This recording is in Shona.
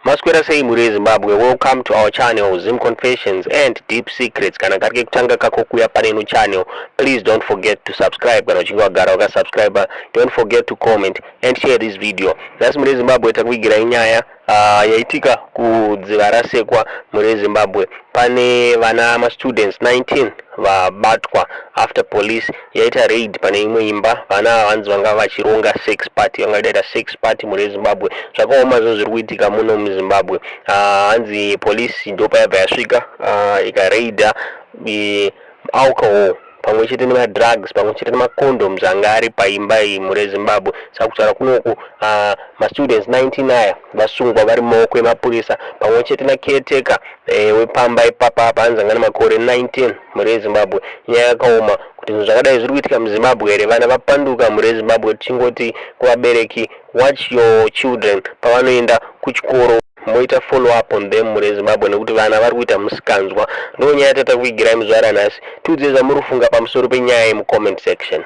Maswera sei mhuri yeZimbabwe? Welcome to our channel, Zim Confessions and Deep Secrets. Kana kari kekutanga kako kuuya pane ino channel, please don't forget to subscribe. Kana uchinge wagara wakasubscribe, don't forget to comment and share this video. Nhasi mhuri yeZimbabwe takuvigirai nyaya yaitika kuDzivarasekwa. Mhuri yeZimbabwe, pane vana mastudents 19 vabatwa after police yaita raid pane imwe imba. Vana ava vanzi vanga vachironga sex party, vanga vaita sex party. Mhuri yeZimbabwe, zvakaoma zvo zviri kuitika muno muZimbabwe. Hanzi police ndopayabva yasvika ikaraida alcohol pamwe chete nemadrugs pamwe chete nemacondoms anga ari paimba iyi, mhuri yeZimbabwe. Saka kutaura kunoku mastudents 19 aya vasungwa vari mumaoko emapurisa pamwe chete nacaretaker wepamba ipapa, panzi anga nemakore 19. Mhuri yeZimbabwe, nyaya yakaoma kuti zvinhu zvakadai zviri kuitika muZimbabwe here. Vana vapanduka, mhuri yeZimbabwe. Tichingoti kuvabereki, watch your children pavanoenda kuchikoro, moita follow up on them, mhuri yeZimbabwe, nekuti vana vari kuita musikanzwa. Ndo nyaya tatakuigirai muzuva ranhasi. Tiudzei zvamuri kufunga pamusoro penyaya yemucomment section.